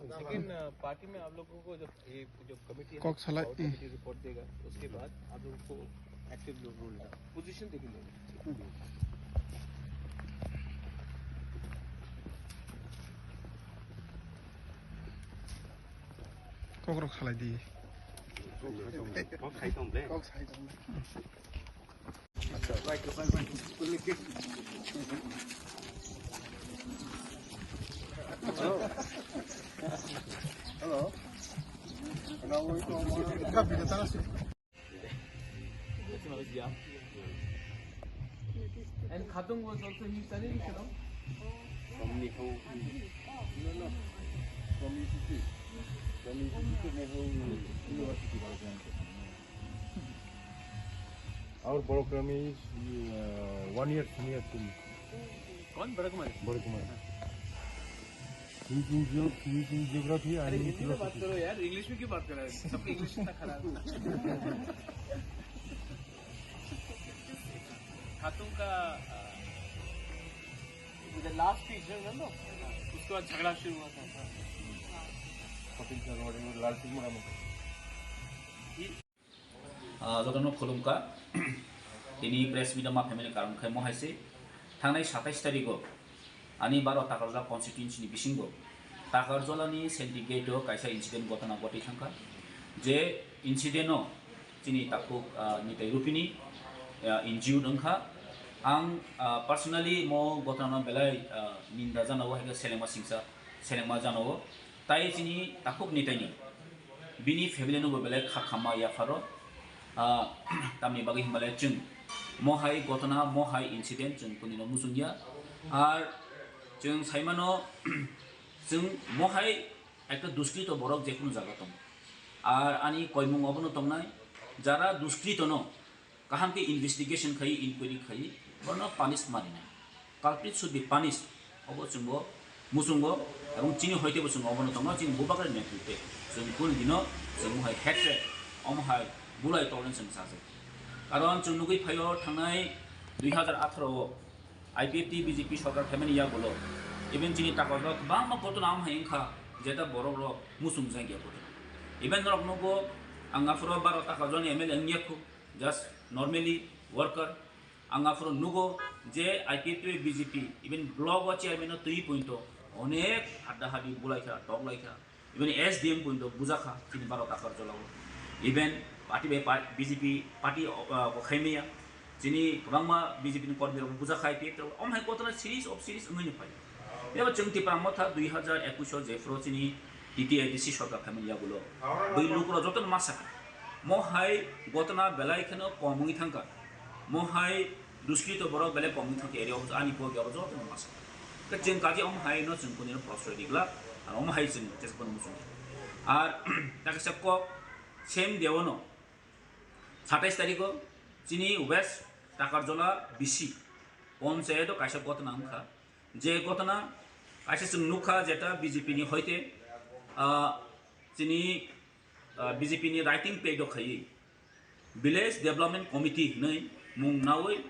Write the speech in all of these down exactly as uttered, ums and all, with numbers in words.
लेकिन पार्टी में आप लोगों को जब ये जो कमेटी है, कॉक साला, पावर कमेटी रिपोर्ट देगा, उसके बाद आप लोगों को एक्टिव रोल लेना, पोजीशन देखेंगे। Kok rok salai di. Kok sai tong ble. Kok sai tong ble. Hello. Hello. And Khatung was also his study, you know? From Nihon. No, no. From U C C. From U C C to Nihon University. Our Borok Rami is uh, one year senior to me. कौन? भरत कुमार। भरत Kumar. He is in geo-, he is in geography and अरे in हिंदी में बात philosophy. करो यार, इंग्लिश में क्यों बात कर रहा है? सबको इंग्लिश इतना खराब है। खातून का, अ, मुझे लास्ट टीचर है ना, उसके बाद झगड़ा शुरू हुआ था। Khatung ka road, Lalpur Mora mo. Ah, jotono khulumkha. Tini press meet ma phaimani karon khai mo hai se. Thangnai satais tarigo ani baro Takarjala constituency ni bisingo Takarjala ni Senti Gate o kaisa incident gotona gotwi thangkha. Je incident o chini takhuk, ah, Nitai Rupini, ah, injured wngkha. Ang, ah, personally mo gotona no belai, ah, ninda jana o hai khe selengma singsa, selengma jana o. Tai chini takhuk Nitai ni bini family no bo belai kha khamma yapharo, ah, tamni bagwi hinmale chwng mo hai gotona, mo hai incident chwng kunino muchungya. Ar chwng saimano, chwng mo hai ekta duskrito borok jekunu jaga tongo. Ar ani koimung obono tongnai, jara duskritono kaham khe investigation khai, inquiry khai, bono punish marinai. Culprit should be punished. Obo chwngbo muchungo, ebong chini hoite bo chwng obono tongo, chini bubagra ni netrite. Chwng kunu dino chwng hai hatred, omo hai bulai tolerance chwng sajak. Karon chwng nugwi phaio thangnai dui hazar atharo o I P F T B J P sorkar phaimani yagulo, even chini Takarjala kwbangma gotona omo hai wngkha, jeta borok rok muchung jagya gotona. Even norok nugo, ang aphuru baro Takarjala ni M L A wngya khu, just normally worker. Ang aphuru nugo je I P F T B J P, even block o chairman o twi pointo onek hadda hadi bulai kha, tok lai kha. Even S D M pointo bujakha chini baro Takarjala o. Even party bai par-, B J P party, uh, o khaimaya. Chini kwbangma B J P ni kormi rok bujakha I P F T rok. Om hai gotona series of series wngwi phai. Eba chwng Tipra Motha dui hazar ekush o jephuru chini T T I D C sorkar phaimani yagulo. Bui lukurok jotono ma sakha. Mo hai gotona belai kheno kom wngwi thangkha. Mo hai duskrito borok belai kom wngwi thangkha area o ani kok oro jotono ma sakha. Khe chwng kaji omo hai no chwng kunino prosroi di glak, ar omo hai chwng tesa phano muchung. Ar takisa kok same day o no satais tarikh o chini West Takarjala B C ponchayat o kaisa gotona wngkha. Je gotona kaisa chwng nukha jeta B J P ni hoite, ah, chini, ah, B J P ni writing pad o khaiwi Village Development Committee hinwi mung nawi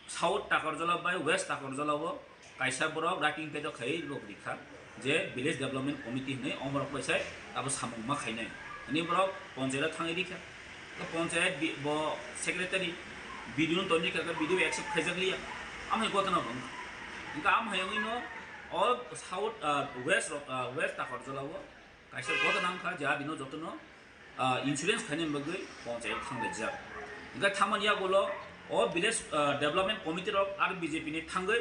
South Takarjala bai West Takarjala o kaisa borok writing pad o khaiwi rok rikha je Village Development Committee hinwi omorok bai sai abo samung ma khainai hinwi borok ponchayat o thangwi rikha. Ponchayat bi-, bo secretary B D O no toni kha, B D O accept khaijak liya. Amhai gotona bo wngkha. Hingkha amhai wngwi no o South, ah, West rok, ah, West Takarjala o kaisa gotona wngkha je adino jotono, ah, insurance khaina bagwi ponchayat thanglaijak. Hingkha thangmani yagulo o village, ah, development committee rok ar B J P ni thangwi